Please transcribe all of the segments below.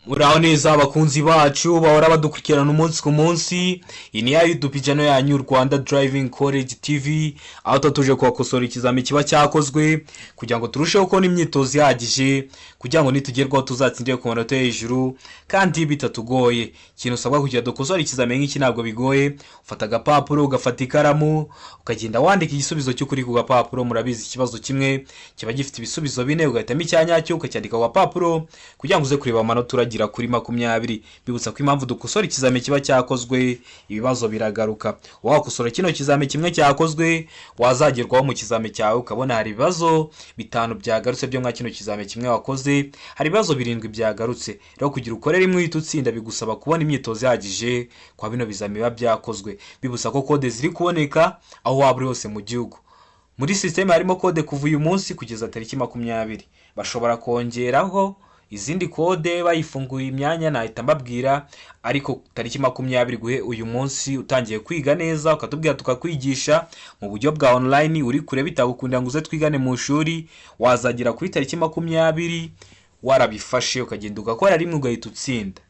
Muraho neza, abakunzi bacu bahora badukurikirana umunsi ku munsi. Iyi ni ya YouTube channel yanyu, Rwanda Driving College TV, aho tuba tuje kubakosora ikizami kiba cyakozwe kugira ngo turusheho kubona imyitozo ihagije, kugira ngo nitugerwaho tuzatsindire ku manota yo hejuru kandi bitatugoye. Ikintu usabwa kugira dukosore ikizami nk'iki ntabwo bigoye. Ufata agapapuro, ugafata ikaramu, ukagenda wandika igisubizo cy'ukuri ku gapapuro. Murabizi, ikibazo kimwe kiba gifite ibisubizo bine, ugahitamo icyanyacyo ukacyandika ku gapapuro kugira ngo uze kureba amanota uragira kuri 20. Bibutsa ko impamvu dukosora ikizami kiba cyakozwe, ibibazo biragaruka. Wakosora kino kizami kimwe cyakozwe, wazagerwaho mu kizami cyawe ukabona hari ibibazo bitanu byagarutse byo mwa kino kizami kimwe wakoze, hari ibibazo birindwi byagarutse. Rero kugira ukore rimwe uhita utsinda bigusaba kubona imyitozo ihagije kwa bino bizami biba byakozwe. Bibutsa ko code ziri kuboneka aho waba uri hose mu gihugu. Muri système harimo code kuva uyu munsi kugeza tariki 20. Bashobora kongeraho izindi code bayifunguye imyanya, nahita mbabwira. Ariko tariki 20 guhe uyu munsi, utangiye kwiga neza, ukatubwira tukakwigisha mu buryo bwa online, uri kure bitagukundira ngo uze twigane mu ishuri, wazagera kuri tariki 20 warabifashe, ukagenda ugakora rimwe ugahita utsinda,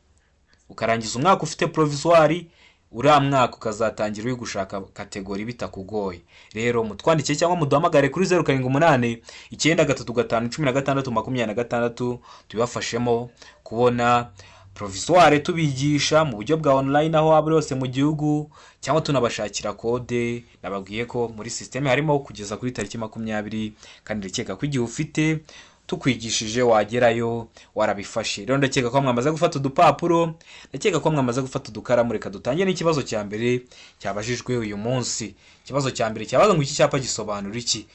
ukarangiza umwaka ufite provisoire, uriya mwaka ukazatangira uri gushaka catégorie bitakugoye. Rero mutwandikiye cyangwa muduhamagare kuri 0789351626, tubibafashemo kubona provisoire, tubigisha mu buryo bwa online aho waba uri hose mu gihugu, cyangwa tunabashakira code. Nababwiye ko muri système harimo kugeza kuri tariki 20, kandi ndakeka ko igihe ufite tukwigishije wagerayo warabifashe. Rero ndakeka ko mwamaze gufata udupapuro, ndakeka ko mwamaze gufata udukaramu. Reka dutangire n'ikibazo cya mbere cyabajijwe uyu munsi. Ikibazo cya mbere cyabaza ngo: "Iki cyapa gisobanura iki?"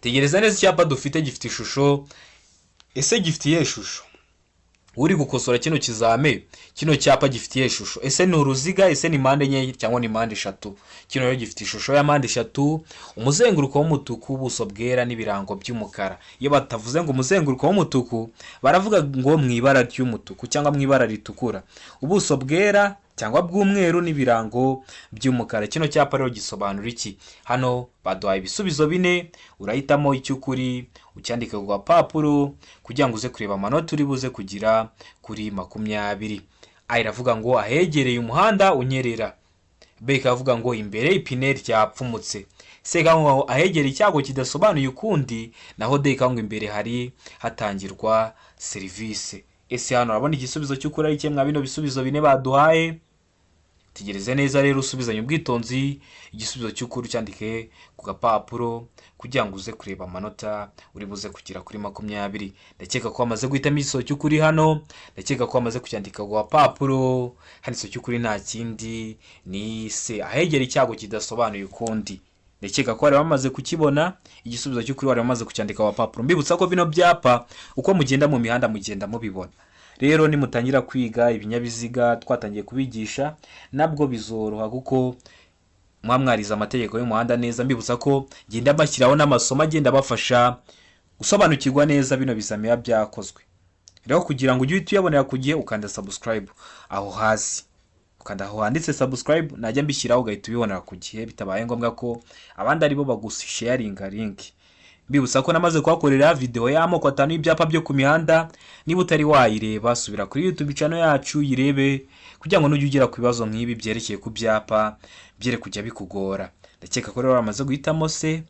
Tegereza neza, icyapa dufite gifite ishusho. Ese gifite iyihe shusho? Uri gukosora kino kizame, kino cyapa gifite iyihe shusho? Ese ni uruziga? Ese ni mpande enye cyangwa ni mpande eshatu? Kino rero gifite ishusho ya mpande eshatu, umuzenguruko w'umutuku, ubuso bwera n'ibirango by'umukara. Iyo batavuze ngo umuzenguruko w'umutuku, baravuga ngo mu ibara ry'umutuku cyangwa mu ibara ritukura, ubuso bwera cyangwa bw'umweru n'ibirango by'umukara. Kino cyapa rero gisobanura iki? Hano baduhaye ibisubizo bine, urahitamo icy'ukuri ucyandike ku gapapuro kugira ngo uze kureba amanota uri buze kugira kuri 20. A iravuga ngo ahegereye umuhanda unyerera, B ikavuga ngo imbere ipine ryapfumutse, C ikavuga ngo ahegereye icyago kidasobanuye ukundi, naho D ikavuga ngo imbere hari hatangirwa serivisi. Ese hano urabona igisubizo cy'ukuri ari kimwe mwa bino bisubizo bine baduhaye? Tegereze neza rero, usubizanye ubwitonzi, igisubizo cy'ukuri ucyandike ku gapapuro kugira ngo uze kureba amanota uri buze kugera kuri 20. Ndakeka ko wamaze guhitamo igisubizo cy'ukuri hano, ndakeka ko wamaze kucyandika ku gapapuro. Hano igisubizo cy'ukuri nta kindi, ni C, ahegera icyago kidasobanuye ukundi. Ndakeka ko bari bamaze kukibona, igisubizo cy'ukuri bari bamaze kucyandika ku gapapuro. Mbibutsa ko bino byapa uko mugenda mu mihanda mugenda mubibona. Rero nimutangira kwiga ibinyabiziga, twatangiye kubigisha, nabwo bizoroha kuko muba mwarize amategeko y'umuhanda neza. Mbibutsa ko ngenda mbashyiraho n'amasomo agenda abafasha gusobanukirwa neza bino bizami biba byakozwe. Rero kugira ngo ujye uhita uyabonera ku gihe, ukanda subscribe aho hasi, ukanda aho handitse subscribe, najya mbishyiraho ugahita ubibonera ku gihe bitabaye ngombwa ko abandi aribo bagusharinga link. Mbibutsa ko namaze kuhakorera video y'amoko atanu y'ibyapa byo ku mihanda. Niba utari wayireba, subira kuri YouTube channel yacu uyirebe, kugira ngo nujya ugera ku bibazo nk'ibi byerekeye ku byapa byere kujya bikugora. Ndakeka ko rero wamaze guhitamo C,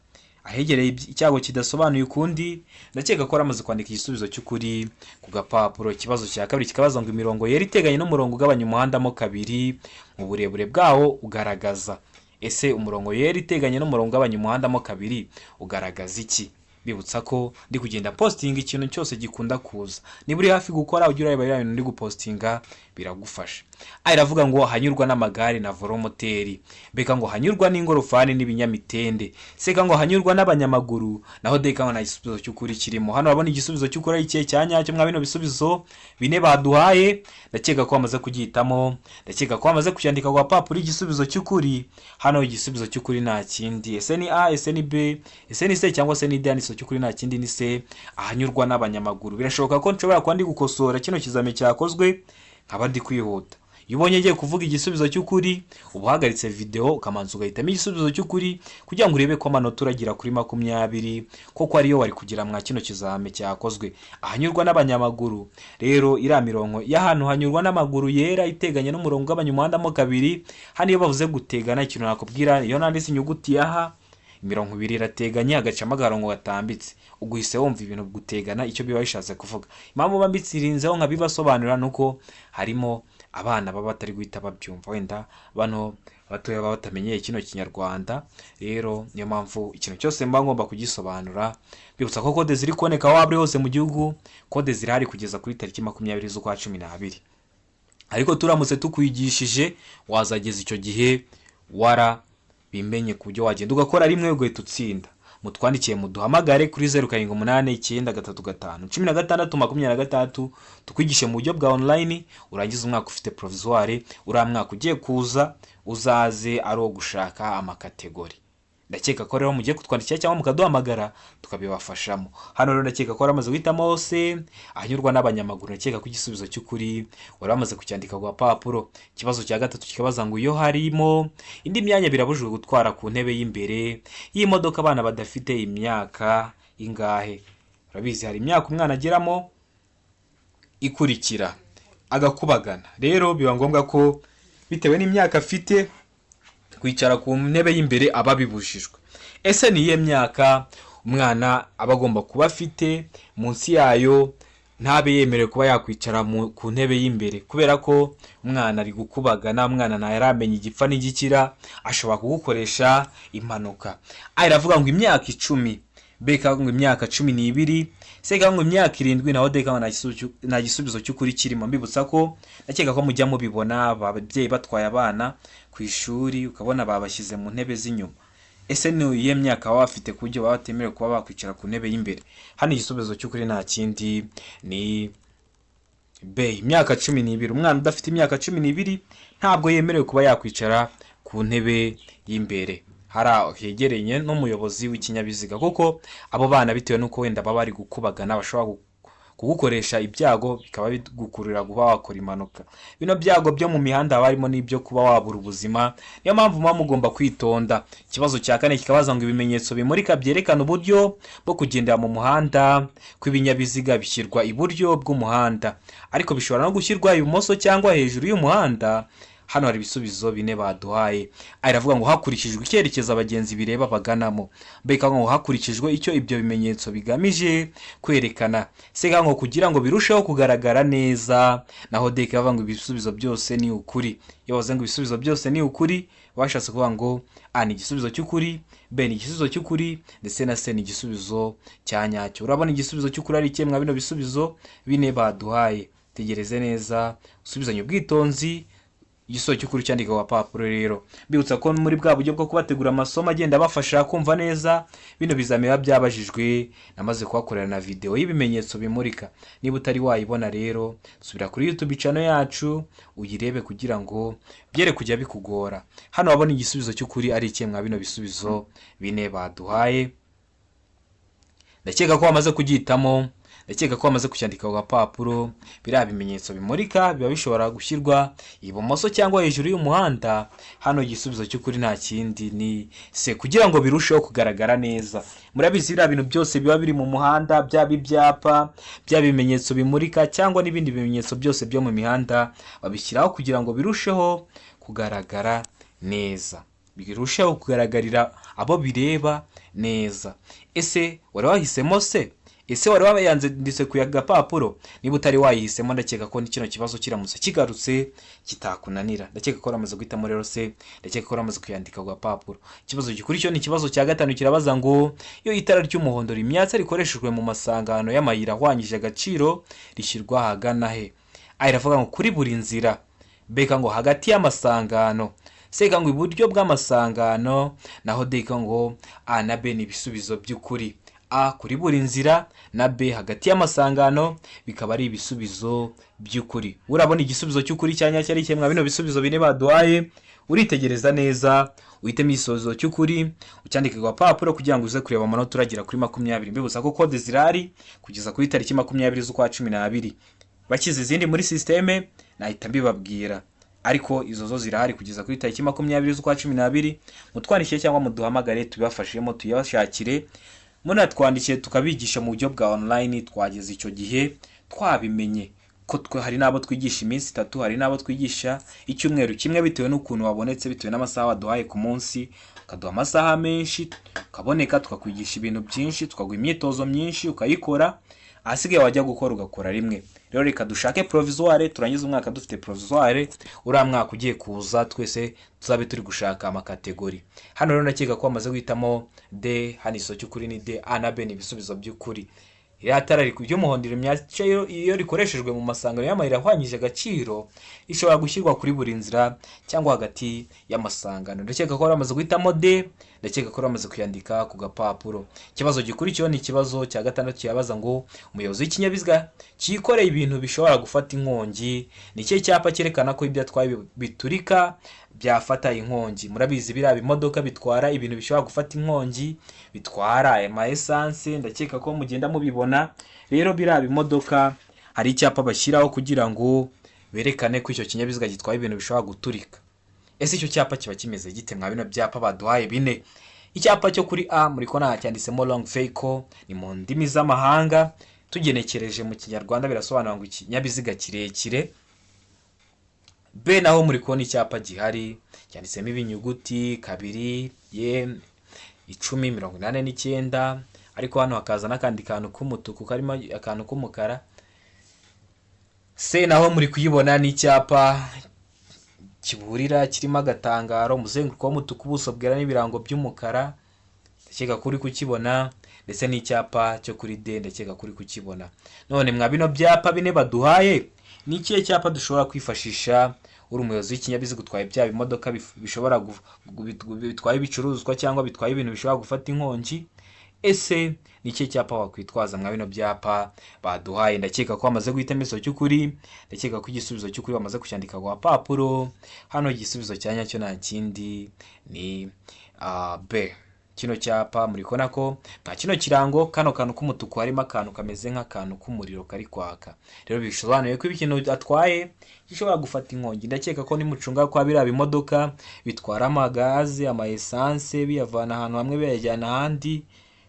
ahegereye icyago kidasobanuye ukundi. Ndakeka ko waramaze kwandika igisubizo cy'ukuri ku gapapuro. Ikibazo cya kabiri kikabaza ngo: "Imirongo yera iteganye n'umurongo ugabanya umuhanda mo kabiri mu burebure bwawo ugaragaza." Ese umurongo yera iteganye n'umurongo ugabanya umuhanda mo kabiri ugaragaza iki? Bibutsa ko ndi kugenda postinga ikintu cyose gikunda kuza. Niba uri hafi gukora, ujye ureba biriya bintu ndi gupostinga, biragufasha. A iravuga ngo hanyurwa n'amagare na velomoteri, B ngo hanyurwa n'ingorofani n'ibinyamitende, C ngo hanyurwa n'abanyamaguru, naho D ngo nta gisubizo cy'ukuri kirimo. Hano urabona igisubizo cy'ukuri ari ikihe cya nyacyo mwa bino bisubizo bine baduhaye? Ndakeka ko wamaze kugihitamo, ndakeka ko wamaze kucyandika ku gapapuro igisubizo cy'ukuri. Hano igisubizo cy'ukuri nta kindi. Ese ni A? Ese ni B? Ese ni C cyangwa se ni D? Hano igisubizo cy'ukuri nta kindi, ni C, ahanyurwa n'abanyamaguru. Birashoboka ko nshobora kuba ndi gukosora kino kizami cyakozwe nkaba ndi kwihuta. Iyo ubonye ngiye kuvuga igisubizo cy'ukuri, uba uhagaritse videwo, ukamanza ugahitamo igisubizo cy'ukuri kugira ngo urebe ko amanota uragira kuri 20 koko ariyo wari kugira mwa kino kizame cyakozwe. Ahanyurwa n'abanyamaguru rero, iriya mirongo y'ahantu hanyurwa n'amaguru yera iteganye n'umurongo ugabanya umuhanda mo kabiri. Hano iyo bavuze gutegana, ikintu nakubwira, iyo nanditse inyuguti ya H, imirongo ibiri irateganye, hagacamo akarongo gatambitse, ubwo uhise wumva ibintu gutegana icyo biba bishatse kuvuga. Impamvu mba mbitsirinzeho nkabibasobanurira ni uko harimo abana baba batari guhita babyumva, wenda bano batoya baba batamenyeye kino Kinyarwanda. Rero niyo mpamvu ikintu cyose mba ngomba kugisobanura. Mbibutsa ko kode ziri kuboneka aho waba uri hose mu gihugu. Kode zirahari kugeza kuri tariki 20 z'ukwa 12, ariko turamutse tukwigishije wazageza icyo gihe warabimenye, ku buryo wagenda ugakora rimwe ugahita utsinda. Mutwandikiye, muduhamagare kuri 0789351626, tukwigishe mu buryo bwa online, urangize umwaka ufite provisoire. Uriya mwaka ugiye kuza uzaze ari uwo gushaka amacategory. Ndakeka ko rero mugiye kutwandikira cyangwa mukaduhamagara tukabibafashamo. Hano rero ndakeka ko waramaze guhitamo hose ahanyurwa n'abanyamaguru. Ndakeka ko igisubizo cy'ukuri wari wamaze kucyandika ku gapapuro. Ikibazo cya gatatu kikabaza ngo: iyo harimo indi myanya, birabujijwe gutwara ku ntebe y'imbere y'imodoka abana badafite imyaka ingahe? Urabizi, hari imyaka umwana ageramo ikurikira agakubagana. Rero biba ngombwa ko bitewe n'imyaka afite, kwicara ku ntebe y'imbere aba abibujijwe. Ese ni iyihe myaka umwana aba agomba kuba afite, munsi yayo ntabe yemerewe kuba yakwicara ku ntebe y'imbere? Kubera ko umwana ari gukubagana, umwana ntaramenya igipfa n'igikira, ashobora kugukoresha impanuka. A iravuga ngo imyaka 10, B ikavuga ngo imyaka 12, C ikavuga ngo imyaka 7, naho D ikavuga nta gisubizo cy'ukuri kirimo. Mbibutsa ko ndakeka ko mujya mubibona, ababyeyi batwaye abana ku ishuri, ukabona babashyize mu ntebe z'inyuma. Ese ni iyihe myaka baba bafite ku buryo baba batemerewe kuba bakwicara ku ntebe y'imbere? Hano igisubizo cy'ukuri nta kindi, ni B, imyaka 12. Umwana udafite imyaka 12 ntabwo yemerewe kuba yakwicara ku ntebe y'imbere hari aho hegeranye n'umuyobozi w'ikinyabiziga, kuko abo bana, bitewe n'uko wenda baba bari gukubagana, bashobora kugukoresha ibyago, bikaba bigukururira kuba wakora impanuka. Bino byago byo mu mihanda haba harimo n'ibyo kuba wabura ubuzima, niyo mpamvu muba mugomba kwitonda. Ikibazo cya kane kikabaza ngo: ibimenyetso bimurika byerekana uburyo bwo kugendera mu muhanda kw'ibinyabiziga bishyirwa iburyo bw'umuhanda, ariko bishobora no gushyirwa ibumoso cyangwa hejuru y'umuhanda. Hano hari ibisubizo bine baduhaye. A iravuga ngo hakurikijwe icyerekezo abagenzi bireba baganamo, B ikavuga ngo hakurikijwe icyo ibyo bimenyetso bigamije kwerekana, C ikavuga ngo kugira ngo birusheho kugaragara neza, naho D ikavuga ngo ibisubizo byose ni ukuri. Iyo bavuze ngo ibisubizo byose ni ukuri, bashatse kuvuga ngo A ni igisubizo cy'ukuri, B ni igisubizo cy'ukuri, ndetse na C ni igisubizo cya nyacyo. Urabona igisubizo cy'ukuri ari ikihe mwa bino bisubizo bine baduhaye? Tegereze neza, usubizanye ubwitonzi, igisubizo cy'ukuri cyandika ku gapapuro. Rero mbibutsa ko muri bwa buryo bwo kubategura amasomo agenda abafasha kumva neza bino bizami biba byabajijwe, namaze kuhakorera na videwo y'ibimenyetso bimurika. Niba utari wayibona rero, subira kuri YouTube channel yacu uyirebe kugira ngo byere kujya bikugora. Hano wabona igisubizo cy'ukuri ari ikihe mwa bino bisubizo bine baduhaye? Ndakeka ko wamaze kugihitamo, ndakeka ko wamaze kucyandika ku gapapuro. Biriya bimenyetso bimurika biba bishobora gushyirwa ibumoso cyangwa hejuru y'umuhanda. Hano igisubizo cy'ukuri nta kindi, ni C, kugira ngo birusheho kugaragara neza. Murabizi, biriya bintu byose biba biri mu muhanda, byaba ibyapa, byaba ibimenyetso bimurika cyangwa n'ibindi bimenyetso byose byo mu mihanda, babishyiraho kugira ngo birusheho kugaragara neza, birusheho kugaragarira abo bireba neza. Ese wari wahisemo se? Ese wari wayanditse ku gapapuro? Niba utari wayihisemo, ndakeka ko kino kibazo kiramutse kigarutse kitakunanira. Ndakeka ko waramaze guhitamo rero se, ndakeka ko waramaze kuyandika ku gapapuro. Ikibazo gikurikiyeho ni ikibazo cya gatanu, kirabaza ngo: iyo itara ry'umuhondo rimyatsa rikoreshejwe mu masangano y'amayira ahwanyije agaciro, rishyirwa ahagana he? A iravuga ngo kuri buri nzira, B ngo hagati y'amasangano, C ngo iburyo bw'amasangano, naho D ngo A na B ni ibisubizo by'ukuri. A kuri buri nzira na B hagati y'amasangano bikaba ari ibisubizo by'ukuri. Urabona igisubizo cy'ukuri cya nyacyo ari kimwe bino bisubizo bine baduhaye? Uritegereza neza, uhitemo igisubizo cy'ukuri, ucyandike ku gapapuro kugira ngo uze kureba amanota uragira kuri 20. Mbibutsa ko kode zirahari kugeza kuri tariki 20 z'ukwa 12. Bashyize izindi muri système nahita mbibabwira, ariko Ariko izo zo zirahari kugeza kuri tariki 20 z'ukwa 12. Mutwandikiye cyangwa muduhamagare tubibafashemo, tuyabashakire. Munatwandikiye tukabigisha mu buryo bwa online. Twageze icyo gihe twabimenye ko hari n'abo twigisha iminsi 3, hari n'abo twigisha icyumweru kimwe, bitewe n'ukuntu wabonetse, bitewe n'amasaha waduhaye ku munsi. Ukaduha amasaha menshi ukaboneka, tukakwigisha ibintu byinshi, tukaguha imyitozo myinshi ukayikora, ahasigaye wajya gukora ugakora rimwe. Rero reka dushake provisoire, turangize umwaka dufite provisoire, uriya mwaka ugiye kuza twese tuzabe turi gushaka ama catégorie. Hano rero ndakeka ko bamaze guhitamo D. Hano igisubizo cy'ukuri ni D. A na B ni ibisubizo by'ukuri. Iriya tara ry'umuhondo rimyaca iyo rikoreshejwe mu masangano y'amayira ahwanyije agaciro, rishobora gushyirwa kuri buri nzira cyangwa hagati y'amasangano. Ndakeka ko bamaze guhitamo D, ndakeka ko bamaze kuyandika ku gapapuro. Ikibazo gikurikiyeho ni ikibazo cya gatandatu, kibaza ngo umuyobozi w'ikinyabiziga cyikoreye ibintu bishobora gufata inkongi, ni ikihe cyapa cyerekana ko ibyo atwaye biturika, byafata inkongi? Murabizi, biriya bimodoka bitwara ibintu bishobora gufata inkongi, bitwara ama essence, ndakeka ko mugenda mubibona. Rero biriya bimodoka hari icyapa bashyiraho kugira ngo berekane ko icyo kinyabiziga gitwaye ibintu bishobora guturika. Ese icyo cyapa kiba kimeze gite mwa bino byapa baduhaye bine? Icyapa cyo kuri A muri kubona cyanditsemo "long vehicle", ni mu ndimi z'amahanga, tugenekereje mu Kinyarwanda birasobanura ngo ikinyabiziga kirekire. B naho muri kubona icyapa gihari cyanditsemo ibinyuguti 2Y1089, ariko hano hakaza n'akandi kantu k'umutuku karimo akantu k'umukara. C naho muri kuyibona, ni icyapa kiburira kirimo agatangaro, umuzenguruko w'umutuku, ubuso bwera n'ibirango by'umukara. Ndakeka ko uri kukibona. Ndetse n'icyapa cyo kuri D, ndakeka ko uri kukibona. None mwa bino byapa bine baduhaye, ni ikihe cyapa dushobora kwifashisha uri umuyobozi w'ikinyabiziga utwaye bya bimodoka bishobora bitwaye ibicuruzwa cyangwa bitwaye ibintu bishobora gufata inkongi? Ese ni ikihe cyapa wakwitwaza mwa bino byapa baduhaye? Ndakeka ko bamaze guhitamo igisubizo cy'ukuri, ndakeka ko igisubizo cy'ukuri bamaze kucyandika ku gapapuro. Hano igisubizo cya nyacyo nta kindi ni B. Kino cyapa muri kubona ko nta kino kirango, kano kantu k'umutuku harimo akantu kameze nk'akantu k'umuriro kari kwaka. Rero bisobanuye ko ikintu atwaye gishobora gufata inkongi. Ndakeka ko nimucunga kwa biriya bimodoka bitwara amagaze, ama essence, biyavana ahantu hamwe biyajyana ahandi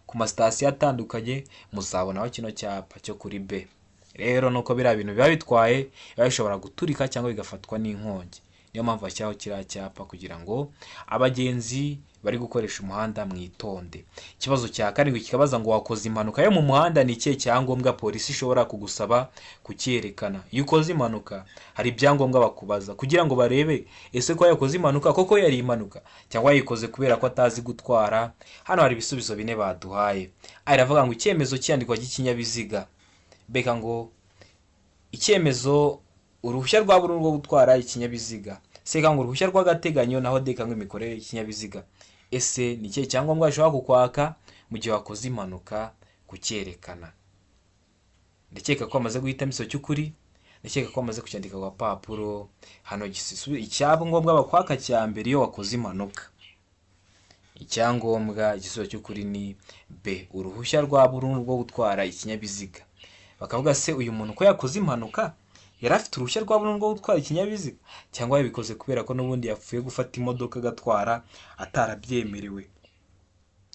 ku masitasiyo atandukanye, muzabonaho kino cyapa cyo kuri B. Rero nuko biriya bintu biba bitwaye biba bishobora guturika cyangwa bigafatwa n'inkongi, niyo mpamvu bashyiraho kiriya cyapa kugira ngo abagenzi bari gukoresha umuhanda mwitonde. Ikibazo cya karindwi kikabaza ngo wakoze impanuka yo mu muhanda, ni ikihe cyangombwa polisi ishobora kugusaba kucyerekana? Iyo ukoze impanuka hari ibyangombwa bakubaza kugira ngo barebe ese ko yakoze impanuka koko yari impanuka cyangwa yayikoze kubera ko atazi gutwara. Hano hari ibisubizo bine baduhaye. A iravuga ngo icyemezo cy'iyandikwa ry'ikinyabiziga, beka ngo icyemezo, uruhushya rwa burundu rwo gutwara ikinyabiziga, C ngo uruhushya rw'agateganyo, naho D ngo imikorere y'ikinyabiziga. Ese ni ikihe cyangombwa bashobora kukwaka mu gihe wakoze impanuka kucyerekana? Ndakeka ko bamaze guhitamo igisubizo cy'ukuri, ndakeka ko bamaze kucyandika ku gapapuro. Hano icyangombwa bakwaka cya mbere iyo wakoze impanuka, icyangombwa, igisubizo cy'ukuri ni B, uruhushya rwa burundu rwo gutwara ikinyabiziga. Bakavuga se uyu muntu ko yakoze impanuka yari afite uruhushya rwa burundu rwo gutwara ikinyabiziga, cyangwa yabikoze kubera ko n'ubundi yapfuye gufata imodoka agatwara atarabyemerewe?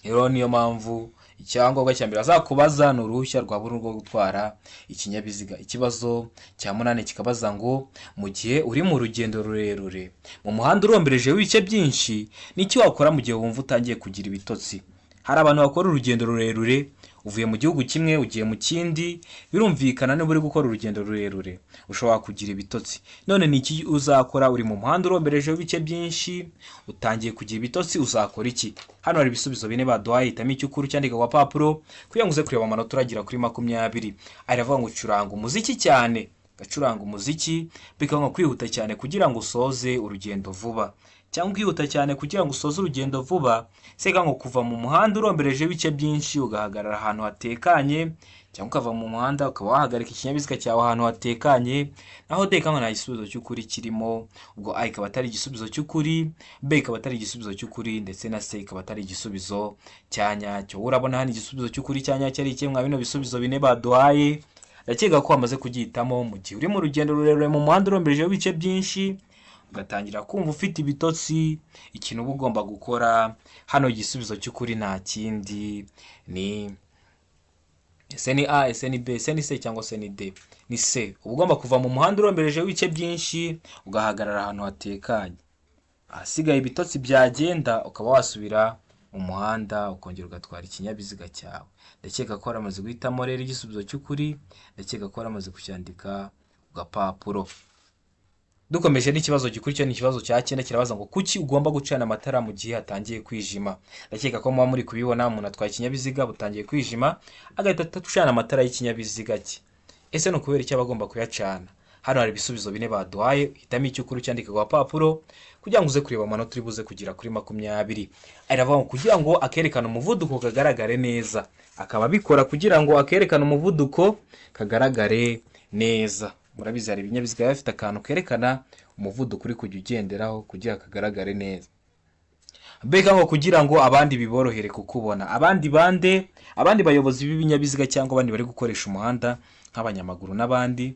Rero niyo mpamvu icyangombwa cya mbere azakubaza ni uruhushya rwa burundu rwo gutwara ikinyabiziga. Ikibazo cya munani kikabaza ngo mu gihe uri mu rugendo rurerure mu muhanda urombereje w'ibice byinshi, ni iki wakora mu gihe wumva utangiye kugira ibitotsi? Hari abantu bakora urugendo rurerure, uvuye mu gihugu kimwe ugiye mu kindi, birumvikana niba uri gukora urugendo rurerure ushobora kugira ibitotsi. None ni iki uzakora uri mu muhanda urombereje w'ibice byinshi, utangiye kugira ibitotsi, uzakora iki? Hano hari ibisubizo bine baduhaye, hitamo icy'ukuri cyandika ku gapapuro kugira ngo uze kureba amanota uragira kuri 20. Aravuga ngo curanga umuziki cyane, gacuranga umuziki, bikaba nko kwihuta cyane kugira ngo usoze urugendo vuba, cyangwa kwihuta cyane kugira ngo usoze urugendo vuba, seka ngo kuva mu muhanda urombereje ibice byinshi ugahagarara ahantu hatekanye, cyangwa ukava mu muhanda ukaba wahagarika ikinyabiziga cyawe ahantu hatekanye. Naho D ngo nta gisubizo cy'ukuri kirimo. Ubwo A ikaba atari igisubizo cy'ukuri, B ikaba atari igisubizo cy'ukuri, ndetse na C ikaba atari igisubizo cya nyacyo. Urabona hano igisubizo cy'ukuri cya nyacyo ari ikihe mwa bino bisubizo bine baduhaye? Ndakeka ko wamaze kugihitamo. Mu gihe uri mu rugendo rurerure mu muhanda urombereje w'ibice byinshi, ugatangira kumva ufite ibitotsi. Ikintu uba ugomba gukora hano, igisubizo cy'ukuri nta kindi ni ese ni A, ese ni B, ese ni C cyangwa se ni D? Ni C. Uba ugomba kuva mu muhanda urombereje w'ibice byinshi, ugahagarara ahantu hatekanye, ahasigaye ibitotsi byagenda ukaba wasubira mu muhanda, ukongera ugatwara ikinyabiziga cyawe. Ndakeka ko waramaze guhitamo rero igisubizo cy'ukuri, ndakeka ko waramaze kucyandika ku gapapuro. Dukomeje n'ikibazo gikurikira, ni ikibazo cya cyenda, kirabaza ngo kuki ugomba gucana amatara mu gihe hatangiye kwijima? Ndakeka ko muba muri kubibona, umuntu atwaye ikinyabiziga butangiye kwijima, agahita acana amatara y'ikinyabiziga cye. Ese ni ukubera icyo aba agomba kuyacana? Hano hari ibisubizo bine baduhaye, hitamo icyo ukuri, ucyandike ku gapapuro kugira ngo uze kureba amanota uri buze kugira kuri 20. Aravuga ngo kugira ngo akerekane umuvuduko kagaragare neza, akaba abikora kugira ngo akerekane umuvuduko kagaragare neza. Murabizi, hari ibinyabiziga biba bifite akantu kerekana umuvuduko uri kujya ugenderaho kugira kagaragare neza. Mbega ngo kugira ngo abandi biborohere kukubona. Abandi bande? Abandi bayobozi b'ibinyabiziga cyangwa abandi bari gukoresha umuhanda nk'abanyamaguru n'abandi.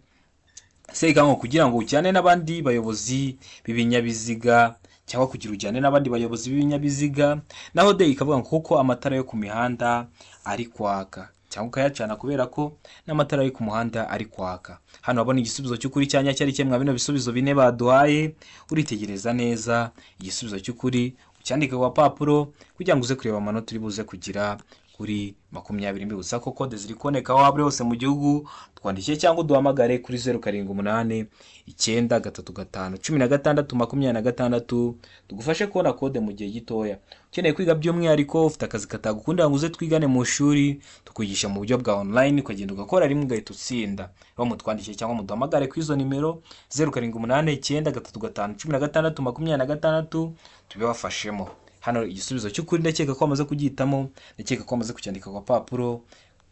Seka ngo kugira ngo ujyane n'abandi bayobozi b'ibinyabiziga cyangwa kugira ujyane n'abandi bayobozi b'ibinyabiziga. Naho D ikavuga ngo kuko amatara yo ku mihanda ari kwaka, cyangwa ukayacana kubera ko n'amatara yo ku muhanda ari kwaka. Hano urabona igisubizo cy'ukuri cya nyacyo ari kimwe bino bisubizo bine baduhaye. Uritegereza neza, igisubizo cy'ukuri ucyandike ku gapapuro kugira ngo uze kureba amanota uri buze kugira kuri 20. Mbibutsa ko kode ziri kuboneka aho waba uri hose mu gihugu. Twandikiye cyangwa uduhamagare kuri 0789351626, tugufashe kubona kode mu gihe gitoya. Ukeneye kwiga by'umwihariko, ufite akazi katagukundira ngo uze twigane mu ishuri, tukwigisha mu buryo bwa online, ukagenda ugakora rimwe ugahita utsinda. Rero mutwandikiye cyangwa muduhamagare kuri izo nimero 0789351626, tubibafashemo. Hano igisubizo cy'ukuri ndakeka ko wamaze kugihitamo, ndakeka ko wamaze kucyandika ku gapapuro.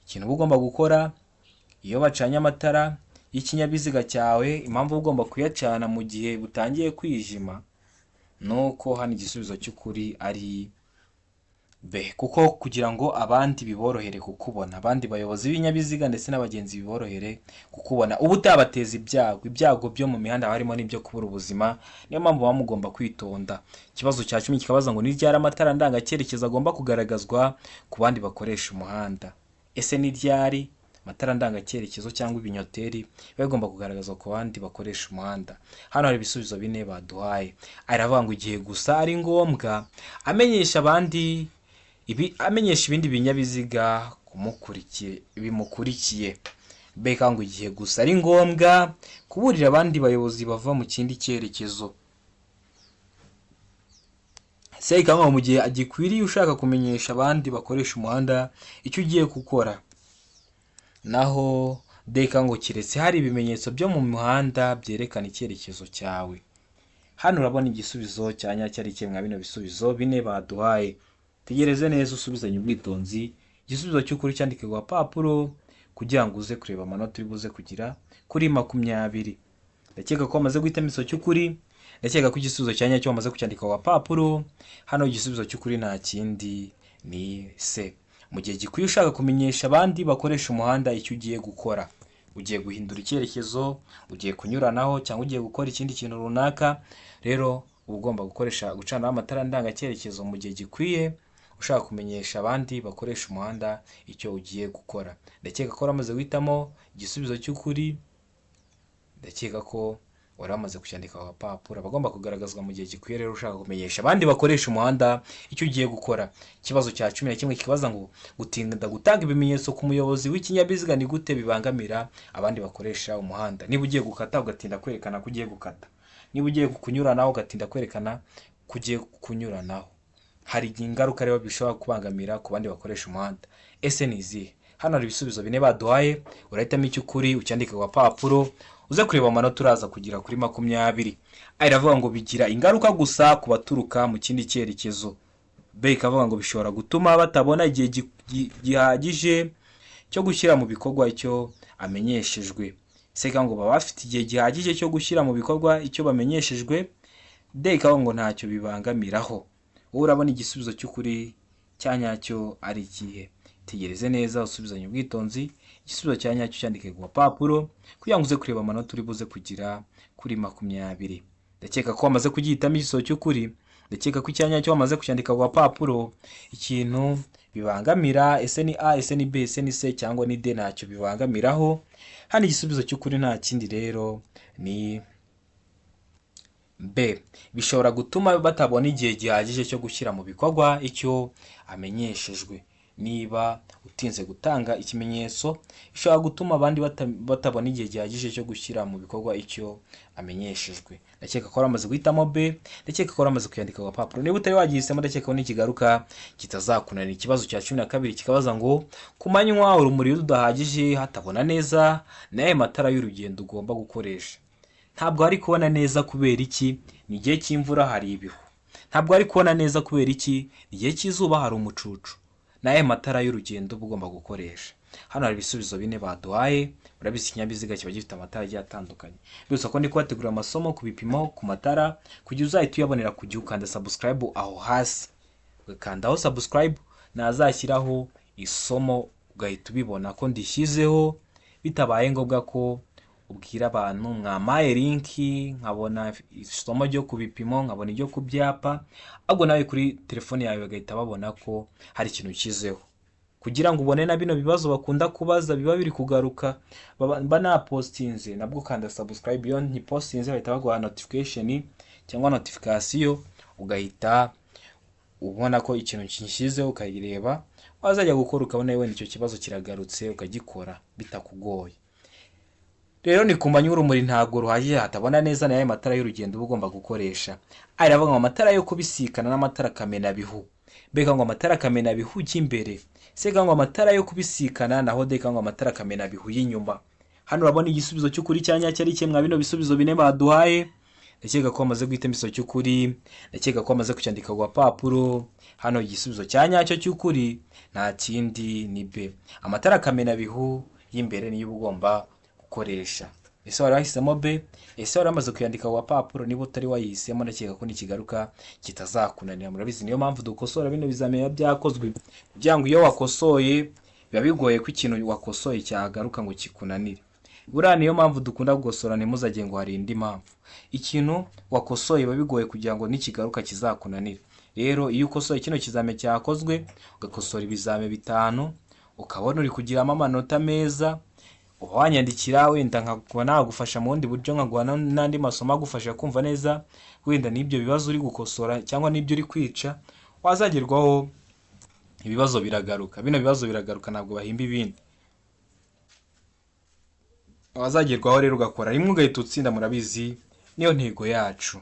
Ikintu uba ugomba gukora iyo bacanye amatara y'ikinyabiziga cyawe, impamvu uba ugomba kuyacana mu gihe butangiye kwijima, ni uko hano igisubizo cy'ukuri ari B, kuko kugira ngo abandi biborohere kukubona, abandi bayobozi b'ibinyabiziga ndetse n'abagenzi biborohere kukubona, uba utabateza ibyago. Ibyago byo mu mihanda haba harimo n'ibyo kubura ubuzima, niyo mpamvu muba mugomba kwitonda. Ikibazo cya 10 kikabaza ngo ni ryari amatara ndangacyerekezo agomba kugaragazwa ku bandi bakoresha umuhanda? Ese ni ryari amatara ndangacyerekezo cyangwa ibinyoteri biba bigomba kugaragazwa ku bandi bakoresha umuhanda? Hano hari ibisubizo bine baduhaye. Aravuga ngo igihe gusa ari ngombwa, amenyesha abandi ibi, amenyesha ibindi binyabiziga kumukurikiye, bimukurikiye. Mbega ngo igihe gusa ari ngombwa kuburira abandi bayobozi bava mu kindi cyerekezo. Se ngo mu gihe gikwiriye ushaka kumenyesha abandi bakoresha umuhanda icyo ugiye gukora. Naho D ngo keretse hari ibimenyetso byo mu muhanda byerekana icyerekezo cyawe. Hano urabona igisubizo cya nyacyo ari kimwe bino bisubizo bine baduhaye. Tegereze neza, usubizanye ubwitonzi, igisubizo cy'ukuri cyandike ku gapapuro kugira ngo uze kureba amanota uri buze kugira kuri 20. Ndakeka ko wamaze guhitamo igisubizo cy'ukuri, ndakeka ko igisubizo cya nyacyo wamaze kucyandika ku gapapuro. Hano igisubizo cy'ukuri nta kindi ni C, mu gihe gikwiye ushaka kumenyesha abandi bakoresha umuhanda icyo ugiye gukora. Ugiye guhindura icyerekezo, ugiye kunyuranaho cyangwa ugiye gukora ikindi kintu runaka, rero uba ugomba gukoresha gucanaho amatara ndangacyerekezo mu gihe gikwiye ushaka kumenyesha abandi bakoresha umuhanda icyo ugiye gukora. Ndakeka ko waramaze guhitamo igisubizo cy'ukuri, ndakeka ko wari wamaze kucyandika ku gapapuro. Aba agomba kugaragazwa mu gihe gikwiye rero ushaka kumenyesha abandi bakoresha umuhanda icyo ugiye gukora. Ikibazo cya 11 kibaza ngo gutinda gutanga ibimenyetso ku muyobozi w'ikinyabiziga ni gute bibangamira abandi bakoresha umuhanda? Niba ugiye gukata ugatinda kwerekana ko ugiye gukata, niba ugiye kunyuranaho ugatinda kwerekana ko ugiye kunyuranaho, hari ingaruka rero bishobora kubangamira ku bandi bakoresha umuhanda. Ese ni izihe? Hano hari ibisubizo bine baduhaye, urahitamo icy'ukuri ucyandike ku gapapuro, uze kureba amanota uraza kugira kuri 20. A iravuga ngo bigira ingaruka gusa ku baturuka mu kindi cyerekezo. B ikavuga ngo bishobora gutuma batabona igihe gihagije cyo gushyira mu bikorwa icyo amenyeshejwe. C ikavuga ngo baba bafite igihe gihagije cyo gushyira mu bikorwa icyo bamenyeshejwe. D ikavuga ngo ntacyo bibangamiraho. Wowe urabona igisubizo cy'ukuri cya nyacyo ari ikihe? Tegereze neza, usubizanye ubwitonzi, igisubizo cya nyacyo cyandike ku gapapuro kugira ngo uze kureba amanota uri buze kugira kuri 20. Ndakeka ko wamaze kugihitamo igisubizo cy'ukuri. Ndakeka ko icyanya cyo wamaze kucyandika ku gapapuro. Ikintu bibangamira, ese ni A, ese ni B, ese ni C cyangwa ni D? Ntacyo bibangamiraho. Hano igisubizo cy'ukuri nta kindi rero ni B. Bishobora gutuma batabona igihe gihagije cyo gushyira mu bikorwa icyo amenyeshejwe. Niba utinze gutanga ikimenyetso, bishobora gutuma abandi batabona igihe gihagije cyo gushyira mu bikorwa icyo amenyeshejwe. Ndakeka ko wamaze guhitamo B, ndakeka ko wamaze kuyandika ku gapapuro. Niba utari wagihisemo, ndakeka ko nikigaruka kitazakunanira. Ikibazo cya 12 kikabaza ngo: ku manywa urumuri rudahagije, hatabona neza, n'ayo matara y'urugendo ugomba gukoresha? Ntabwo hari kubona neza kubera iki? Ni igihe cy'imvura, hari ibihu. Ntabwo hari kubona neza kubera iki? Ni igihe cy'izuba, hari umucucu. N'aya matara y'urugendo uba ugomba gukoresha? Hano hari ibisubizo bine baduhaye. Urabizi, ikinyabiziga kiba gifite amatara agiye atandukanye. Mbibutsa ko ndi kubategurira amasomo ku bipimo, ku matara, kugira uzahita uyabonera ku gihe. Ukanda subscribe aho hasi, ugakandaho subscribe, nazashyiraho isomo ugahita ubibona ko ndishyizeho, bitabaye ngombwa ko ubwira abantu mwampaye link nkabona isomo ryo ku bipimo, nkabona iryo ku byapa. Ahubwo nawe kuri telefone yawe bagahita babona ko hari ikintu ushyizeho, kugira ngo ubone na bino bibazo bakunda kubaza biba biri kugaruka mba napostinze. Nabwo ukanda subscribe, iyo ntipostinze bahita baguha notification cyangwa notification, ugahita ubona ko ikintu kinshyizeho, ukayireba, wazajya gukora ukabona wenda icyo kibazo kiragarutse, ukagikora bitakugoye. Rero ni ku manywa, urumuri ntabwo ruhagije, hatabona neza, nayo matara y'urugendo uba ugomba gukoresha? Aravuga ngo amatara yo kubisikana n'amatara kamenabihu. Mbega ngo amatara kamenabihu y'imbere, sega ngo amatara yo kubisikana, naho deka ngo amatara kamenabihu y'inyuma. Hano urabona igisubizo cy'ukuri cya nyacyo ari kimwe bino bisubizo bine baduhaye. Ndakeka ko wamaze guhitamo igisubizo cy'ukuri, ndakeka ko wamaze kucyandika ku gapapuro. Hano igisubizo cya nyacyo cy'ukuri nta kindi ni B. Amatara kamenabihu y'imbere niyo uba ugomba gukoresha. Ese wari wahisemo B? Ese wari wamaze kuyandika ku gapapuro? Niba utari wayihisemo, ndakeka ko nikigaruka kitazakunanira. Murabizi, niyo mpamvu dukosora bino bizamini biba byakozwe, kugira ngo iyo wakosoye biba bigoye ko ikintu wakosoye cyagaruka ngo kikunanire. Buriya niyo mpamvu dukunda gukosora, ntimuzajye ngo hari indi mpamvu. Ikintu wakosoye biba bigoye kugira ngo nikigaruka kizakunanire. Rero iyo ukosoye kino kizame cyakozwe, ugakosora ibizame 5, ukabona uri kugiramo amanota meza, uba wanyandikira, wenda nkakuba nagufasha mu bundi buryo, nkaguha n'andi masomo agufasha kumva neza wenda n'ibyo bibazo uri gukosora cyangwa n'ibyo uri kwica. Wazagerwaho, ibibazo biragaruka, bino bibazo biragaruka, ntabwo bahimba ibindi. Wazagerwaho rero ugakora rimwe ugahita utsinda. Murabizi, niyo ntego yacu.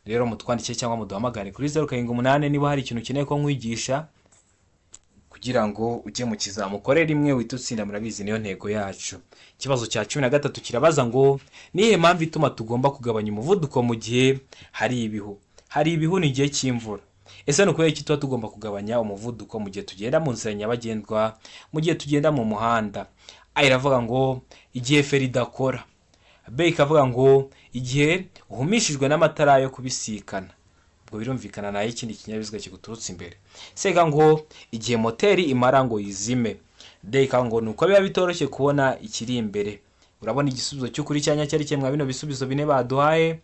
Rero mutwandikire cyangwa muduhamagare kuri 078 niba hari ikintu ukeneye ko nkwigisha kugira ngo ujye mu kizamu ukore rimwe uhite utsinda. Murabizi, niyo ntego yacu. Ikibazo cya 13 kirabaza ngo: niyihe mpamvu ituma tugomba kugabanya umuvuduko mu gihe hari ibihu? Hari ibihu, ni igihe cy'imvura. Ese ni ukubera iki tuba tugomba kugabanya umuvuduko mu gihe tugenda mu nzira nyabagendwa, mu gihe tugenda mu muhanda? A iravuga ngo igihe feri idakora. B ikavuga ngo igihe uhumishijwe n'amatara yo kubisikana, ubwo birumvikana nayo ikindi kinyabiziga kiguturutse imbere. C ikavuga ngo igihe moteri imara ngo yizime. D ikavuga ngo ni uko biba bitoroshye kubona ikiri imbere. Urabona igisubizo cy'ukuri cya nyacyo ari kimwe bino bisubizo bine baduhaye.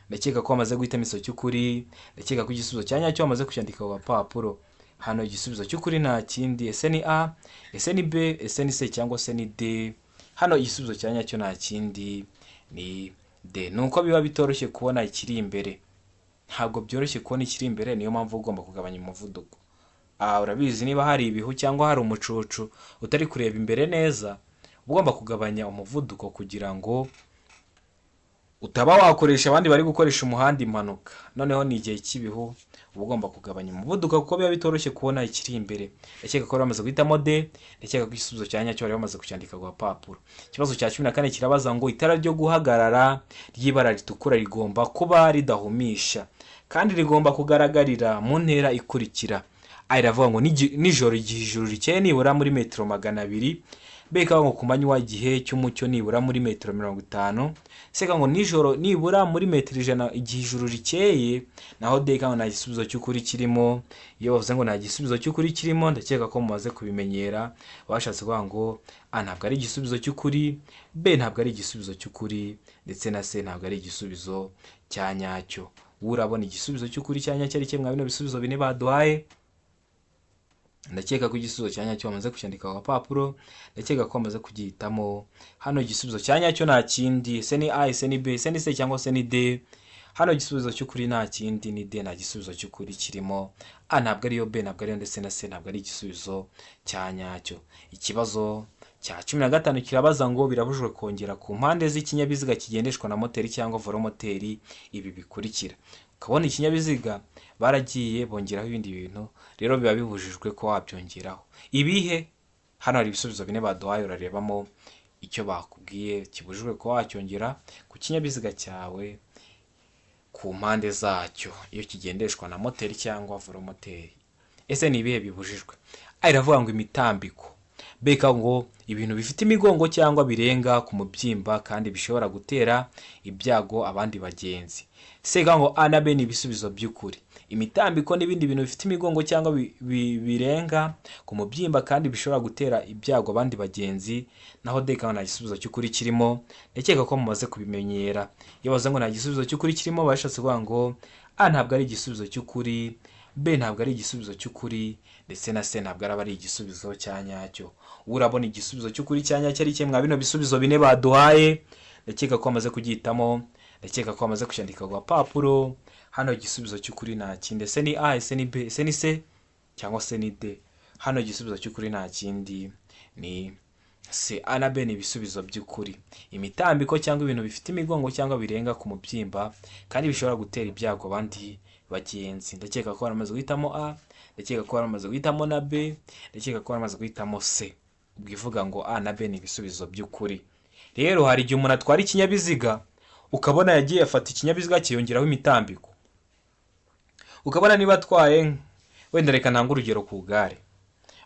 Ndakeka ko wamaze guhitamo igisubizo cy'ukuri, ndakeka ko igisubizo cya nyacyo wamaze kucyandika ku gapapuro. Hano igisubizo cy'ukuri nta kindi, ese ni A, ese ni B, ese ni C cyangwa se ni D? Hano igisubizo cya nyacyo nta kindi ni D. Ni uko biba bitoroshye kubona ikiri imbere. Ntabwo byoroshye kubona ikiri imbere, niyo mpamvu ugomba kugabanya umuvuduko. Aha urabizi, niba hari ibihu cyangwa hari umucucu, utari kureba imbere neza, uba ugomba kugabanya umuvuduko kugira ngo utaba wakoresha abandi bari gukoresha umuhanda impanuka. Noneho ni igihe cy'ibihu, uba ugomba kugabanya umuvuduko kuko biba bitoroshye kubona ikiri imbere. Ndakeka ko bari bamaze guhitamo D, ndakeka ko igisubizo cya nyacyo bari bamaze kucyandika ku gapapuro. Ikibazo cya 14 kirabaza ngo: itara ryo guhagarara ry'ibara ritukura rigomba kuba ridahumisha kandi rigomba kugaragarira mu ntera ikurikira. A iravuga ngo nijoro, igihe ijuru rikeye nibura muri metero 200. B ikavuga ngo ku manywa igihe cy'umucyo nibura muri metero 50. C ikavuga ngo nijoro nibura muri metero 100 igihe ijuru rikeye. Naho D ikavuga ngo nta gisubizo cy'ukuri kirimo. Iyo bavuze ngo nta gisubizo cy'ukuri kirimo, ndakeka ko mumaze kubimenyera, bashatse kuvuga ngo A ntabwo ari igisubizo cy'ukuri, B ntabwo ari igisubizo cy'ukuri, ndetse na C ntabwo ari igisubizo cya nyacyo. Wowe urabona igisubizo cy'ukuri cya nyacyo ari kimwe bino bisubizo bine baduhaye? Ndakeka ko igisubizo cya nyacyo bamaze kucyandika ku gapapuro, ndakeka ko bamaze kugihitamo. Hano igisubizo cya nyacyo nta kindi. Ese ni A, ese ni B, ese ni C cyangwa se ni D? Hano igisubizo cy'ukuri nta kindi, ni D. Nta gisubizo cy'ukuri kirimo. A ntabwo ariyo, B ntabwo ariyo, ndetse na C ntabwo ari igisubizo cya nyacyo. Ikibazo cya 15 kirabaza ngo birabujijwe kongera ku mpande z'ikinyabiziga kigendeshwa na moteri cyangwa velomoteri ibi bikurikira. Ukabona ikinyabiziga baragiye bongeraho ibindi bintu, rero biba bibujijwe ko wabyongeraho. Ibihe? Hano hari ibisubizo bine baduhaye, urarebamo icyo bakubwiye kibujijwe kuba wacyongera ku kinyabiziga cyawe ku mpande zacyo iyo kigendeshwa na moteri cyangwa velomoteri. Ese ni ibihe bibujijwe? A iravuga ngo imitambiko, B ikavuga ngo ibintu bifite imigongo cyangwa birenga ku mubyimba kandi bishobora gutera ibyago abandi bagenzi. C ikavuga ngo A na B ni ibisubizo by'ukuri, imitambiko n'ibindi bintu bifite imigongo cyangwa birenga ku mubyimba kandi bishobora gutera ibyago abandi bagenzi. Naho D ikavuga nta gisubizo cy'ukuri kirimo. Ndakeka ko mumaze kubimenyera, iyo bavuze ngo nta gisubizo cy'ukuri kirimo, bashatse kuvuga ngo A ntabwo ari igisubizo cy'ukuri, B ntabwo ari igisubizo cy'ukuri, ndetse na C ntabwo araba ari igisubizo cya nyacyo. Urabona igisubizo cy'ukuri cya nyacyo ari kimwe mwa bino bisubizo bine baduhaye? Ndakeka ko bamaze kugihitamo, ndakeka ko bamaze kucyandika ku gapapuro. Hano igisubizo cy'ukuri nta kindi. Ese ni A, ese ni B, ese ni C cyangwa se ni D? Hano igisubizo cy'ukuri nta kindi, ni C. A na B ni ibisubizo by'ukuri, imitambiko cyangwa ibintu bifite imigongo cyangwa birenga ku mubyimba kandi bishobora gutera ibyago abandi bagenzi. Ndakeka ko baramaze guhitamo A, ndakeka ko baramaze guhitamo na B, ndakeka ko baramaze guhitamo C. Ubwo ivuga ngo A na B ni ibisubizo by'ukuri. Rero hari igihe umuntu atwara ikinyabiziga, ukabona yagiye afata ikinyabiziga kiyongeraho imitambiko. Ukabona niba atwaye wenda, reka ntange urugero ku igare,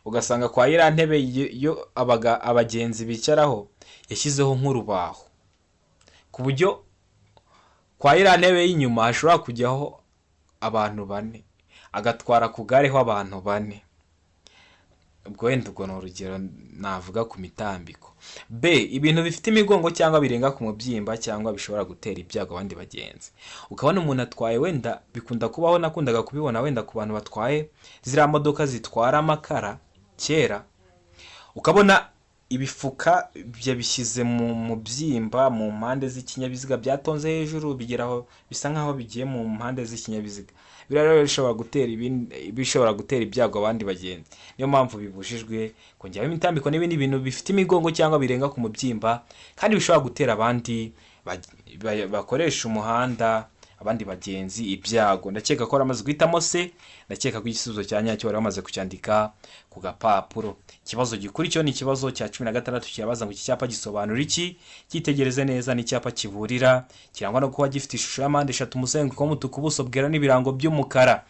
ugasanga kwa iriya ntebe yo abagenzi bicaraho yashyizeho nk'urubaho, ku buryo kwa iriya ntebe y'inyuma hashobora kujyaho abantu bane, agatwara ku gare ho abantu bane. Ubwo wenda ubwo ni urugero navuga ku mitambiko. B, ibintu bifite imigongo cyangwa birenga ku mubyimba cyangwa bishobora gutera ibyago abandi bagenzi. Ukabona umuntu atwaye wenda, bikunda kubaho, nakundaga kubibona wenda ku bantu batwaye ziriya modoka zitwara amakara kera, ukabona ibifuka yabishyize mu mubyimba mu mpande z'ikinyabiziga, byatonze hejuru bigeraho bisa nkaho bigiye mu mpande z'ikinyabiziga. Biriya rero bishobora gutera ibindi, bishobora gutera ibyago abandi bagenzi. Niyo mpamvu bibujijwe kongeraho imitambiko n'ibindi bintu bifite imigongo cyangwa birenga ku mubyimba kandi bishobora gutera abandi bakoresha umuhanda, abandi bagenzi ibyago. Ndakeka ko baramaze guhitamo C, ndakeka ko igisubizo cya nyacyo bari bamaze kucyandika ku gapapuro. Ikibazo gikurikiyeho ni ikibazo cya 16, kirabaza ngo iki cyapa gisobanura iki? Cyitegereze neza, ni icyapa kiburira kirangwa no kuba gifite ishusho ya mpande eshatu, umuzenguruko w'umutuku, ubuso bwera n'ibirango by'umukara.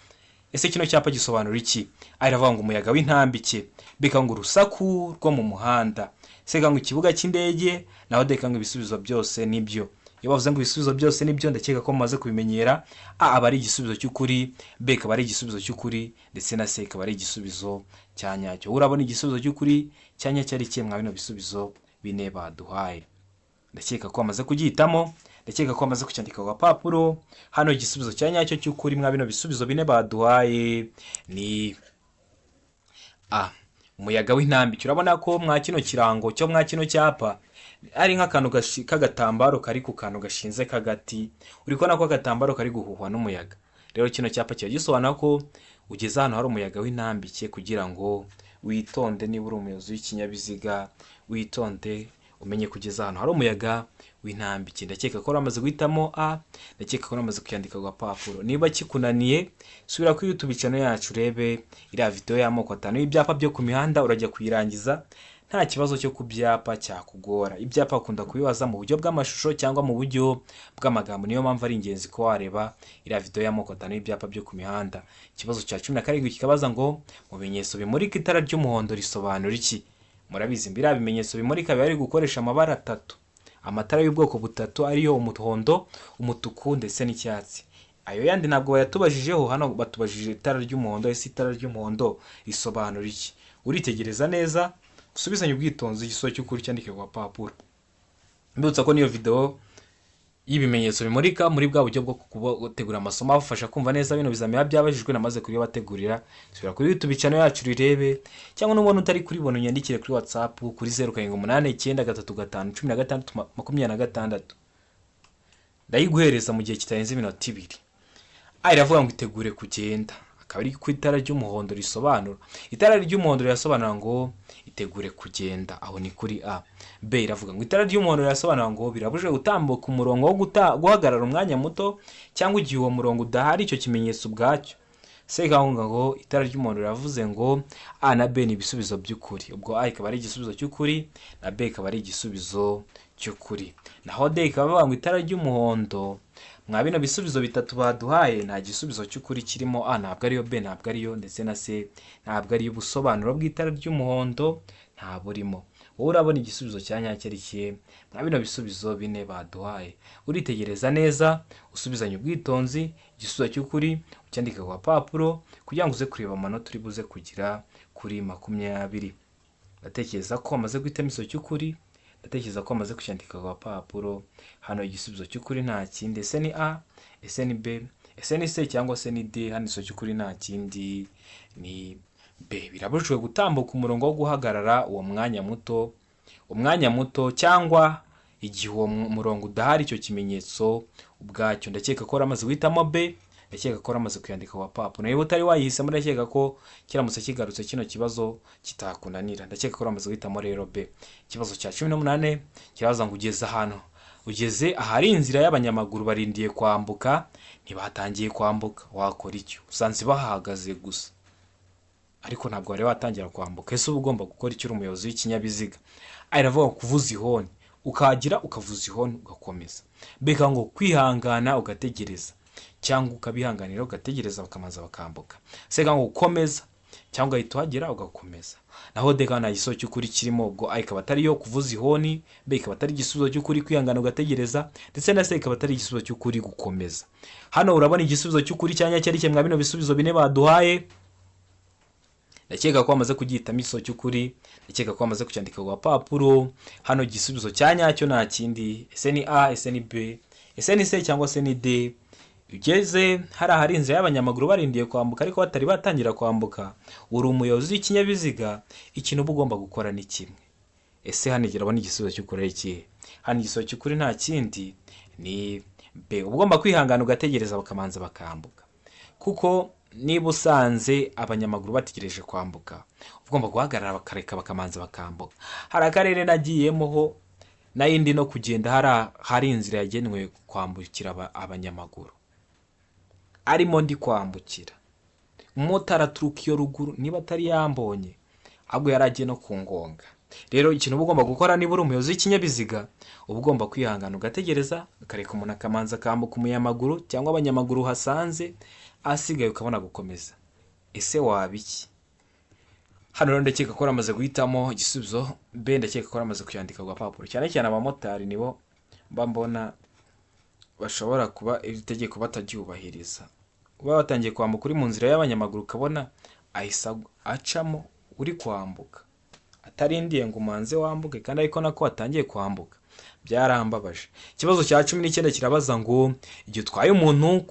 Ese kino cyapa gisobanura iki? A iravuga ngo umuyaga w'intambike, B ikavuga ngo urusaku rwo mu muhanda, C ikavuga ngo ikibuga cy'indege, naho D ikavuga ngo ibisubizo byose nibyo. Iyo bavuze ngo ibisubizo byose nibyo, ndakeka ko mumaze kubimenyera, A aba ari igisubizo cy'ukuri, B ikaba ari igisubizo cy'ukuri, ndetse na C ikaba ari igisubizo cya nyacyo. Urabona igisubizo cy'ukuri cya nyacyo ari ikihe mwa bino bisubizo bine baduhaye? Ndakeka ko bamaze kugihitamo, ndakeka ko bamaze kucyandika ku gapapuro. Hano igisubizo cya nyacyo cy'ukuri mwa bino bisubizo bine baduhaye ni A, umuyaga w'intambike. Urabona ko mwa kino kirango cyo mwa kino cyapa ari nk'akantu k'agatambaro kari ku kantu gashinze k'agati, uri kubona ko agatambaro kari guhuhwa n'umuyaga. Rero kino cyapa kiba gisobanura ko ugeze ahantu hari umuyaga w'intambike kugira ngo witonde. Niba uri umuyobozi w'ikinyabiziga, witonde, umenye ko ugeze ahantu hari umuyaga w'intambike. Ndakeka ko wamaze guhitamo A, ndakeka ko wamaze kuyandika ku gapapuro. Niba kikunaniye, subira kuri YouTube channel yacu urebe iriya video y'amoko atanu y'ibyapa byo ku mihanda, urajya kuyirangiza nta kibazo cyo ku byapa cyakugora. Ibyapa bakunda kubibaza mu buryo bw'amashusho cyangwa mu buryo bw'amagambo, niyo mpamvu ari ingenzi ko wareba iriya video y'amoko atanu y'ibyapa byo ku mihanda. Ikibazo cya 17 kikabaza ngo mu bimenyetso bimurika itara ry'umuhondo risobanura iki? Murabizi, biriya bimenyetso bimurika biba biri gukoresha amabara atatu, amatara y'ubwoko butatu, ariyo umuhondo, umutuku ndetse n'icyatsi. Ayo yandi ntabwo bayatubajijeho. Hano batubajije itara ry'umuhondo. Ese itara ry'umuhondo risobanura iki? Uritegereza neza, usubizanye ubwitonzi, igisubizo cy'ukuri cyandike ku gapapuro. Mbibutsa ko niyo video y'ibimenyetso bimurika muri bwa buryo bwo gutegura amasomo abafasha kumva neza bino bizamini biba byabajijwe, namaze kubibategurira. Subira kuri YouTube channel yacu rirebe, cyangwa nubona utari kuribona unyandikire kuri WhatsApp kuri 0789351626, ndayiguhereza mu gihe kitarenze iminota 2. A iravuga ngo itegure kugenda, akaba ari ku itara ry'umuhondo risobanura. Itara ry'umuhondo rirasobanura ngo itegure kugenda, aho ni kuri A. B iravuga ngo itara ry'umuhondo rirasobanura ngo birabujijwe gutambuka umurongo wo guhagarara umwanya muto, cyangwa igihe uwo murongo udahari icyo kimenyetso ubwacyo. C ikavuga ngo itara ry'umuhondo riravuze ngo A na B ni ibisubizo by'ukuri. Ubwo A ikaba ari igisubizo cy'ukuri na B ikaba ari igisubizo cy'ukuri. Naho D ikaba ivuga ngo itara ry'umuhondo, mwa bino bisubizo bitatu baduhaye nta gisubizo cy'ukuri kirimo. A ntabwo ariyo, B ntabwo ariyo, ndetse na C ntabwo ariyo. Ubusobanuro bw'itara ry'umuhondo nta burimo. Wowe urabona igisubizo cya nyacyo ari ikihe mwa bino bisubizo bine baduhaye? Uritegereza neza, usubizanye ubwitonzi, igisubizo cy'ukuri ucyandike ku gapapuro kugira ngo uze kureba amanota uri buze kugira kuri 20. Ndatekereza ko wamaze guhitamo igisubizo cy'ukuri, ndatekereza ko wamaze kucyandika ku gapapuro. Hano igisubizo cy'ukuri nta kindi. Ese ni A, ese ni B, ese ni C, cyangwa se ni D? Hano igisubizo cy'ukuri nta kindi, ni B. Birabujijwe gutambuka umurongo wo guhagarara uwo mwanya muto, umwanya muto, cyangwa igihe uwo murongo udahari icyo kimenyetso ubwacyo. Ndakeka ko waramaze guhitamo B, ndakeka ko waramaze kuyandika ku gapapuro. Niba utari wayihisemo, ndakeka ko kiramutse kigarutse kino kibazo kitakunanira. Ndakeka ko waramaze guhitamo rero B. Ikibazo cya 18 kirabaza ngo ugeze ahantu, ugeze ahari inzira y'abanyamaguru, barindiye kwambuka, ntibatangiye kwambuka, wakora iki? Usanze bahahagaze gusa ariko ntabwo bari batangira kwambuka. Ese uba ugomba gukora icyo uri umuyobozi w'ikinyabiziga? A iravuga ngo kuvuza ihoni, ukahagira ukavuza ihoni ugakomeza. B ngo kwihangana ugategereza, cyangwa ukabihanganira ugategereza bakamanza bakambuka. C ngo gukomeza, cyangwa ugahita uhagera ugakomeza. Naho D nta gisubizo cy'ukuri kirimo. Ubwo A ikaba atari yo, kuvuza ihoni, B ikaba atari igisubizo cy'ukuri, kwihangana ugategereza, ndetse na C ikaba atari igisubizo cy'ukuri, gukomeza. Hano urabona igisubizo cy'ukuri cyangwa cyari kimwe bino bisubizo bine baduhaye? Ndakeka ko wamaze kugihitamo igisubizo cy'ukuri, ndakeka ko wamaze kucyandika ku gapapuro. Hano igisubizo cya nyacyo nta kindi. Ese ni A, ese ni B, ese ni C, cyangwa se ni D? Ugeze hari ahari inzira y'abanyamaguru, barindiye kwambuka ariko batari batangira kwambuka, uri umuyobozi w'ikinyabiziga, ikintu uba ugomba gukora ni kimwe. Ese hano urabona igisubizo cy'ukuri ari ikihe? Hano igisubizo cy'ukuri nta kindi, ni B. Uba ugomba kwihangana ugategereza bakamanza bakambuka, kuko niba usanze abanyamaguru bategereje kwambuka, uba ugomba guhagarara bakareka bakamanza bakambuka. Hari akarere nagiyemo ho n'ayindi no kugenda hari inzira yagenewe kwambukira abanyamaguru, arimo ndi kwambukira, umumotari aturuka iyo ruguru, niba atari yambonye ahubwo yari agiye no kungonga. Rero ikintu uba ugomba gukora niba uri umuyobozi w'ikinyabiziga, uba ugomba kwihangana ugategereza, ukareka umuntu akamanza akambuka, umunyamaguru cyangwa abanyamaguru uhasanze, asigaye ukabona gukomeza. Ese waba iki? Hano rero ndakeka ko waramaze guhitamo igisubizo B, ndakeka ko waramaze kuyandika ku gapapuro. Cyane cyane abamotari nibo mba mbona bashobora kuba iri tegeko bataryubahiriza. Uba watangiye kwambuka uri mu nzira y'abanyamaguru, ukabona ahise acamo uri kwambuka, atarindiye ngo umanze wambuke, kandi ariko nako watangiye kwambuka. Byarambabaje. Ikibazo cya 19 kirabaza ngo igihe utwaye umuntu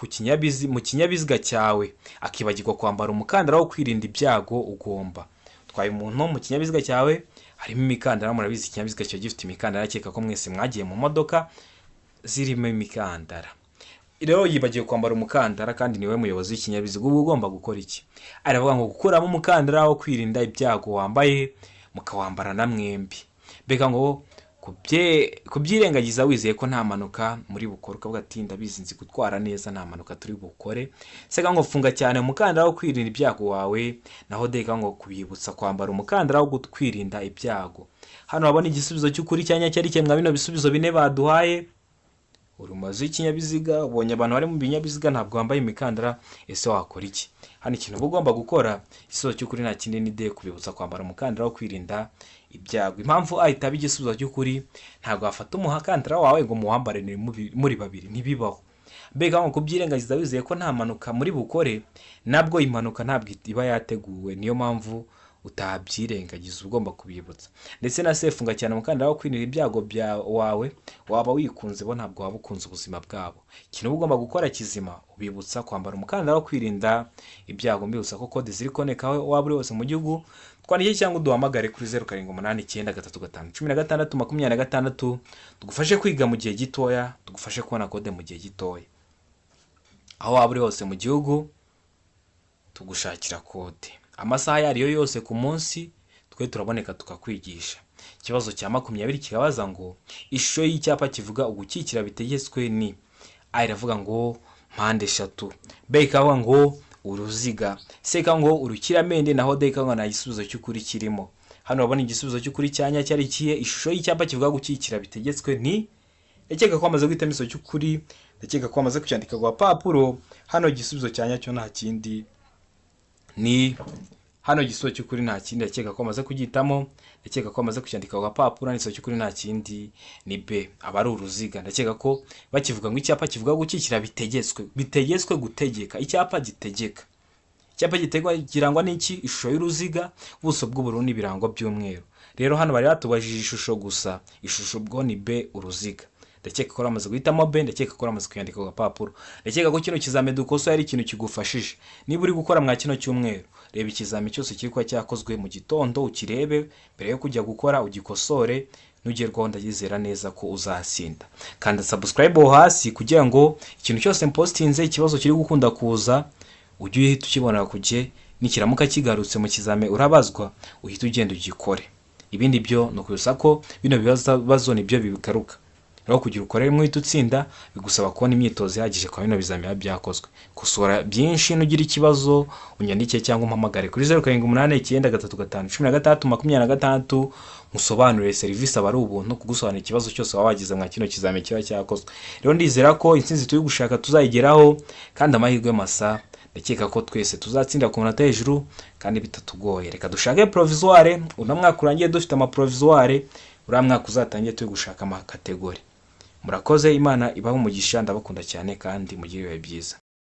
mu kinyabiziga cyawe akibagirwa kwambara umukandara wo kwirinda ibyago, ugomba. Utwaye umuntu mu kinyabiziga cyawe, harimo imikandara. Murabizi, ikinyabiziga kiba gifite imikandara, akeka ko mwese mwagiye mu modoka zirimo imikandara. Rero yibagiwe kwambara umukandara kandi niwe muyobozi w'ikinyabiziga, uba ugomba gukora iki? Aravuga ngo gukuramo umukandara wo kwirinda ibyago wambaye, mukawambarana mwembi. Mbega ngo kubyirengagiza wizeye ko nta mpanuka muri bukore, ukavuga ati ndabizi, nzi gutwara neza, nta mpanuka turi bukore. Sega ngo funga cyane umukandara wo kwirinda ibyago wawe. Naho deka ngo kubibutsa kwambara umukandara wo kwirinda ibyago. Hano urabona igisubizo cy'ukuri cyanya cyari kimwe bino bisubizo bine baduhaye? Uri umuyobozi w'ikinyabiziga, ubonye abantu bari mu binyabiziga ntabwo bambaye imikandara, ese wakora iki? Hano ikintu uba ugomba gukora, igisubizo cy'ukuri nta kindi, ni D, kubibutsa kwambara umukandara wo kwirinda ibyago. Impamvu A itaba igisubizo cy'ukuri, ntabwo wafata umukandara wawe ngo muwambare muri babiri, ntibibaho. Mbega ngo kubyirengagiza wizeye ko nta mpanuka muri bukore, nabwo impanuka ntabwo iba yateguwe, niyo mpamvu utabyirengagiza, ugomba kubibutsa. Ndetse na C, funga cyane umukandara wo kwirinda ibyago bya wawe, waba wikunze, bo ntabwo waba ukunze ubuzima bwabo. Ikintu uba ugomba gukora kizima, ubibutsa kwambara umukandara wo kwirinda ibyago. Mbibutsa ko kode ziri kuboneka aho waba uri hose mu gihugu. Twandike cyangwa uduhamagare kuri 0789351626, tugufashe kwiga mu gihe gitoya, tugufashe kubona kode mu gihe gitoya. Aho waba uri hose mu gihugu tugushakira kode, amasaha ayo ariyo yose ku munsi twe turaboneka tukakwigisha. Ikibazo cya 20 kikabaza ngo ishusho y'icyapa kivuga ugukikira bitegetswe ni: A iravuga ngo mpande eshatu, B ikavuga ngo uruziga, C ikavuga ngo urukiramende, naho D ikavuga nta gisubizo cy'ukuri kirimo. Hano urabona igisubizo cy'ukuri cya nyacyo ari ikihe? Ishusho y'icyapa kivuga gukikira bitegetswe ni? Ndakeka ko wamaze guhitamo igisubizo cy'ukuri, ndakeka ko wamaze kucyandika ku gapapuro. Hano igisubizo cya nyacyo nta kindi ni, hano igisubizo cy'ukuri nta kindi, ndakeka ko wamaze kugihitamo, ndakeka ko wamaze kucyandika ku gapapuro. Igisubizo cy'ukuri nta kindi ni B, aba ari uruziga. Ndakeka ko bakivuga ngo icyapa kivuga gukikira bitegetswe, bitegetswe gutegeka, icyapa gitegeka, icyapa gitegwa kirangwa n'iki? Ishusho y'uruziga, ubuso bw'ubururu n'ibirango by'umweru. Rero hano bari batubajije ishusho gusa, ishusho ubwo ni B, uruziga. Ndakeka ko wamaze guhitamo B, ndakeka ko wamaze kuyandika ku gapapuro. Ndakeka ko kino kizami dukosoye ari ikintu kigufashije. Niba uri gukora mwa kino cyumweru, reba ikizami cyose kiri kuba cyakozwe mu gitondo, ukirebe mbere yo kujya gukora, ugikosore. Nugerwaho ndayizera neza ko uzatsinda. Kanda subscribe aho hasi kugira ngo ikintu cyose mpostinze, ikibazo kiri gukunda kuza, ujye uhita ukibona ku gihe. Nikiramuka kigarutse mu kizami urabazwa, uhite ugenda ugikore. Ibindi byo ni ukubisa ko bino bibazo nibyo bigaruka. Rero kugira ukore uhita utsinda bigusaba kubona imyitozo ihagije kwa bino bizami biba byakozwe. Kosora byinshi. Nugira ikibazo unyandike cyangwa umpamagare kuri 0789351626, musobanurire. Serivisi aba ari ubuntu, kugusobanurira ikibazo cyose waba wagize mwa kino kizami kiba cyakozwe. Rero ndizera ko intsinzi turi gushaka tuzayigeraho kandi amahirwe masa. Ndakeka ko twese tuzatsinda ku manota hejuru kandi bitatugoye. Reka dushake provisoire, uno mwaka urangiye dufite amaprovisoire, uriya mwaka uzatangiye turi gushaka amacatégorie. Murakoze, Imana ibahe umugisha, ndabakunda cyane kandi mugire ibihe byiza.